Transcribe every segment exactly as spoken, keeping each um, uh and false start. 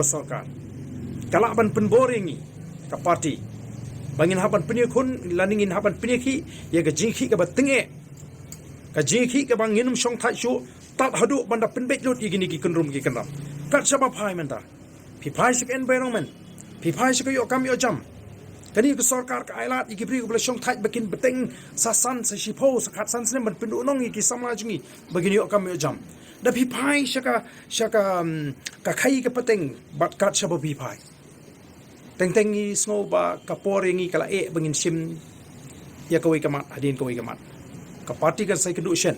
ka sorkar. Ka lah ban pynbor ïa ngi ka party ba ngin hap ban pynïakhun lane ngin hap ban pynïakhih ïa ka jingïakhih kaba tyngeh, ka jingïakhih kaba ngin ym shong thait shuh tad haduh ban da pynbeit lut ïa kine ki kynrum ki kynram. Kat shaba phai mynta, phi phai sha ka environment, phi phai sha ka ïoh kam ïoh jam. Kane ka sorkar ka ailad ïa ki briew kiba la shong thait ba kin bteng sa san, sa shiphew, sa khatsan snem ban pynduhnong ïa ki samla jong ngi ba kin ïoh kam ïoh jam. Da phi phai sha ka, sha ka, um, ka khaii ka pateng bad kat shaba phi phai. Teng teng ngi sngew ba ka por ïa ngi ka la eh ba ngin shim ïa kawei ka mat hadien kawei ka mat. Ka party kan sa ïakynduh shen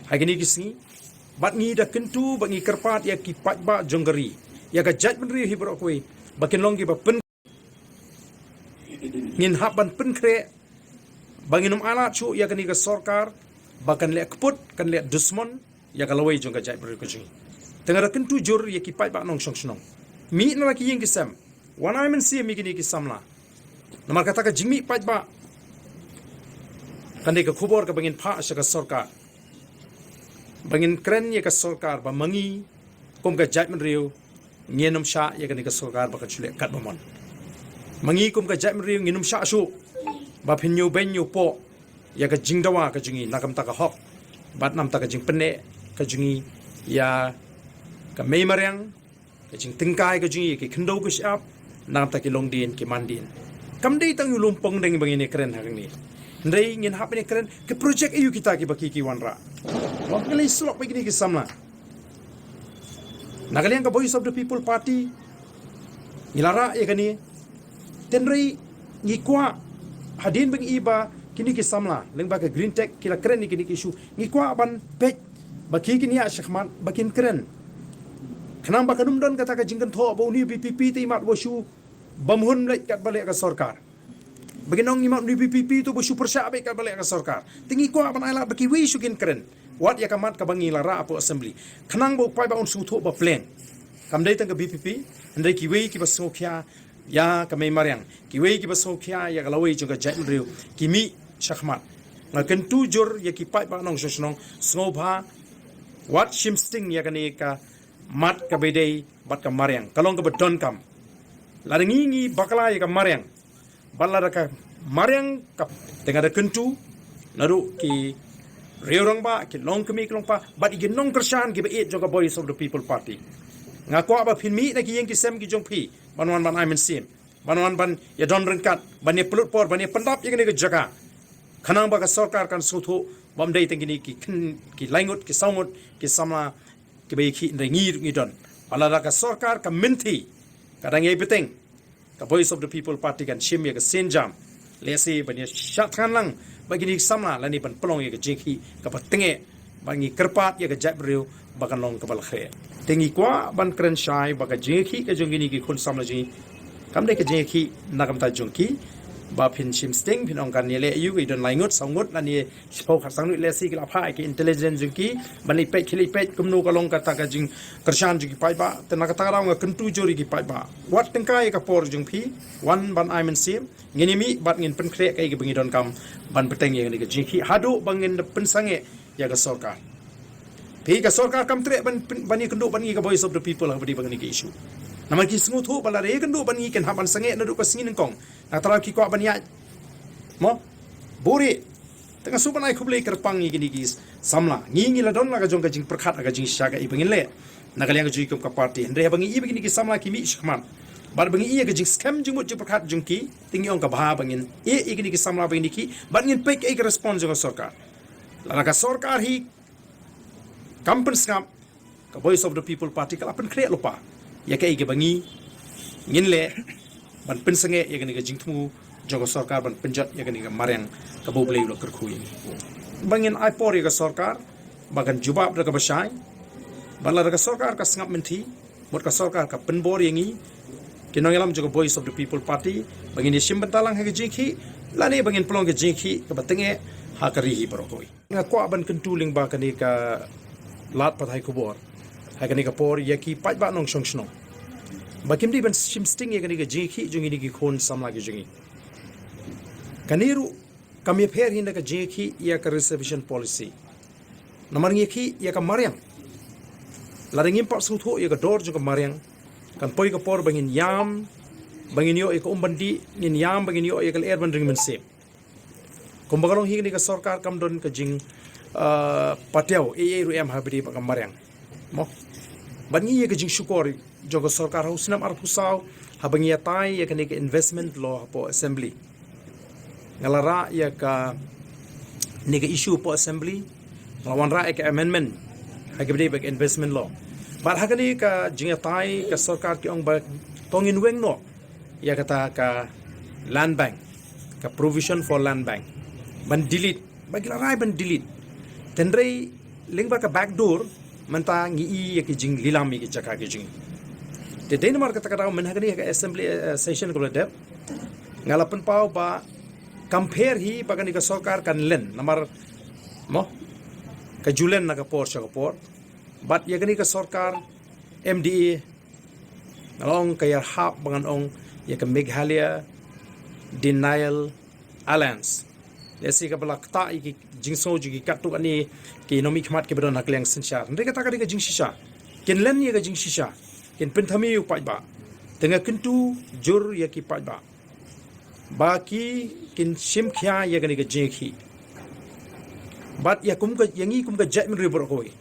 ha kine ki sngi. Bad ngi da kyntu ba ngi kyrpad ïa ki paidbah jong ka ri, ïa ka jaitbynriew hi baroh kawei, ba kin long kiba pyn ngin hap ban pynkhreh ba ngin ym ailad shuh ïa kane ka sorkar ba kan leh kput, kan leh dusmon ïa ka lawei jong ka jaitbynriew ka jong ngi. Te nga da kyntu jur ïa ki paidbah nongshong shnong, mih na la ki ïing ki sem, wan ai mynsiem ïa kine ki samla. Namar kata ka jingmih paidbah kan dei ka khubor kaba ngin phah sha ka sorkar ba ngin kren ïa ka sorkar ba ma ngi kum ka jaitbynriew ngin ym shah ïa kane ka sorkar ba kan shu leh katba mon. Ma ngi kum ka jaitbynriew ngin ym shah shuh ba phin ñiew beiñ ñiew poh ïa ka jingdawa ka jong ngi na ka bynta ka hok bad na ka bynta ka jingpynneh ka jong ngi ïa ka mei mariang, ka jingtyngkai ka jong ngi ïa ki khyndew ki shyiap, na ka bynta ki longdien ki mandien. Kam dei tang ïa u lum pong deng ba ngin ïakren hangne. Hynrei ngin hap ban ïakren ki project aïu kita kiba ki ki wanrah. Wat ngi lei slok ba kine ki samla na ka liang ka Voice of the People Party ngi la rah ïa kane. Hynrei ngi kwah hadien ba ngi i ba kine ki samla lyngba ka Green Tech ki la kren ïa kine ki issue, ngi kwah ban peit ba ki kin ïa shakhmat ba kin kren. Khnang ba kan ym don kata ka jingkynthoh ba une u VPP te i mat ba shu bam hun leit katba leh ka sorkar. Ba kin ong i mat une u VPP te ba shu pyrshah beit katba leh ka sorkar. Te ngi kwah ban ailad ba kiwei shu kin kren wat ïa ka mat kaba ngi la rah hapoh assembly. Khnang ba u paidbah un sngewthuh ba pleng kam dei tang ka VPP, hynrei kiwei kiba sngewkhia ïa ka mei mariang, kiwei kiba sngewkhia ïa ka lawei jong ka jaitbynriew ki mih shakhmat. Nga kyntu jur ïa ki paidbah nongshong shnong, sngewbha wat shim sting ïa kane ka mat kaba dei bad ka mariang, ka long kaba donkam. Lada ngi ngi bakla ïa ka mariang bad lada ka mariang ka, te nga da kyntu naduh ki riew rangbah, ki longkmie ki longpa bad ïa ki nongkyrshan kiba ïeit jong ka Voice of the People Party. Nga kwah ba phin mih na ki ïing ki sem ki jong phi ban wan ban ai mynsiem, ban wan ban ïa don ryngkat, ban ïa pynlut por, ban ïa pyndap ïa kane ka jaka. Khnang ba ka sorkar kan sngewthuh ba ym dei tang kine ki kyn-, ki lai ngut, ki saw ngut ki samla kiba ïakhih, hynrei ngi ruh ngi don. Ba lada ka sorkar ka mynthi, ka dang ïai bteng, ka Voice of the People Party kan shim ïa ka sienjam lehse ban ïa shah thngan lang bad kine ki samla lane ban pynlong ïa ka jingïakhih kaba tyngeh ba ngi kyrpad ïa ka jaitbynriew ba kan long kaba la khreh. Te ngi kwah ban kren shai ba ka jingïakhih ka jong kine ki khun samla jong ngi kam dei ka jingïakhih na ka bynta jong ki ba phin shim sting, phin ong kan ïaleh ïa u, ka i don lai ngut, saw ngut lane shiphew khatsan ngut, lehse ki la phah ïa ki intelligence jong ki ban leit peit, ki leit peit kumno ka long kata ka jingkyrshan jong ki paidbah. Te na kata ka daw nga kyntu jur ïa ki paidbah, wat tyngkai ïa ka por jong phi, wan ban ai mynsiem, ngin ïa mih bad ngin pynkhreh kaei kaba ngi donkam ban bteng ïa kane ka jingïakhih haduh ba ngin da pynsangeh ïa ka sorkar. Phi, ka sorkar kam treh ban pyn-, ban ïakynduh bad ngi ka Voice of the People ha kaba ïadei bad kane ka issue. Namar ki sngewthuh ba lada ïakynduh bad ngi kin hap ban sangeh naduh ka sngi nyngkong. Na ka daw ki kwah ban ïaid, mo, buhrieh. Te nga shu ban ai khublei kyrpang ïa kine ki samla. Ngi ngi la don la ka jong ka jingpyrkhat ha ka jingshisha kaei ba ngin leh na ka liang ka jong ngi kum ka party. Hynrei haba ngi i ba kine ki samla ki mih shakhmat bad ba ngi i ïa ka jingskhem jingmut jingpyrkhat jong ki, te ngi ong ka bha ba ngin ïeh ïa kine ki samla ba ngin ïakhih bad ngin peit kaei ka response jong ka sorkar. Lada ka sorkar hi kam pynsngap, ka Voice of the People Party ka la pynkhreh lypa ïa kaei kaba ngi ngin leh ban pynsangeh ïa kane ka jingthmu jong ka sorkar ban pynjot ïa kane ka mariang kaba U Blei u la kyrkhu ïa ngi. Ba ngin ai por ïa ka sorkar ba kan jubab da kaba shai. Ba lada ka sorkar ka sngap mynthi, mut ka sorkar ka pynbor ïa ngi ki nongïalam jong ka Voice of the People Party ba ngin ïashim bynta lang ha ka jingïakhih lane ba ngin pynlong ka jingïakhih kaba tyngeh ha ka ri hi baroh kawei. Nga kwah ban kyntu lyngba kane ka lad pathai khubor ha kane ka por ïa ki paidbah nongshong shnong ba kim dei ban shim sting ïa kane ka jingïakhih jong kine ki khun samla ki jong ngi. Kane ruh kam ïapher hi na ka jingïakhih ïa ka reservation policy. Namar ngi ïakhih ïa ka mariang. Lada ngim pat sngewthuh ïa ka dor jong ka mariang, Kan poi ka por ba ngin ïam, ba ngin ïoh ïa ka um ban dih, ngin ïam ba ngin ïoh ïa ka lyer ban ring mynsiem. Kumba ka long hi kane ka sorkar kam don ka jing, ah, patiaw ei ei ruh em ha ba dei ba ka mariang. Mo. Ban ngi ïa ka jingshukor jong ka sorkar ha u snem arphew saw, haba ngi ïatai ïa kane ka investment law hapoh assembly. Nga la rah ïa kane ka issue hapoh assembly, nga la wanrah ïa ka amendment ha kaba dei ba ka investment law. Bad ha kane ka jingïatai ka sorkar ki ong ba to ngin weng noh ïa kata ka land bank, ka provision for land bank, ban delete, ba ki la rai ban delete. Tynrai lyngba ka backdoor mynta ngi i ïa ki jinglilam ïa ki jaka ki jong ngi. Te dei namar kata ka daw mynta ha kane ka assembly, eh, session kaba la dep, nga la pynpaw ba kam pher hi ba kane ka sorkar kan len namar, mo, ka ju len na ka por sha ka por. Bad ïa kane ka sorkar M D A nga la ong ka ïarhap ba ngan ong ïa ka Meghalaya Denial Alliance. Lehse kaba la ktah ïa ki jingsngew jong ki katto katne ki nongmihkhmat kiba don ha ka liang synshar. Hynrei kata ka dei ka jingshisha. Kin len ïa ka jingshisha. Kin pynthame ïa u paidbah. Te nga kyntu jur ïa ki paidbah ba ki kin shim khia ïa kane ka jingïakhih. Bad ïa kum ka, ïa ngi kum ka jaitbynriew baroh kawei,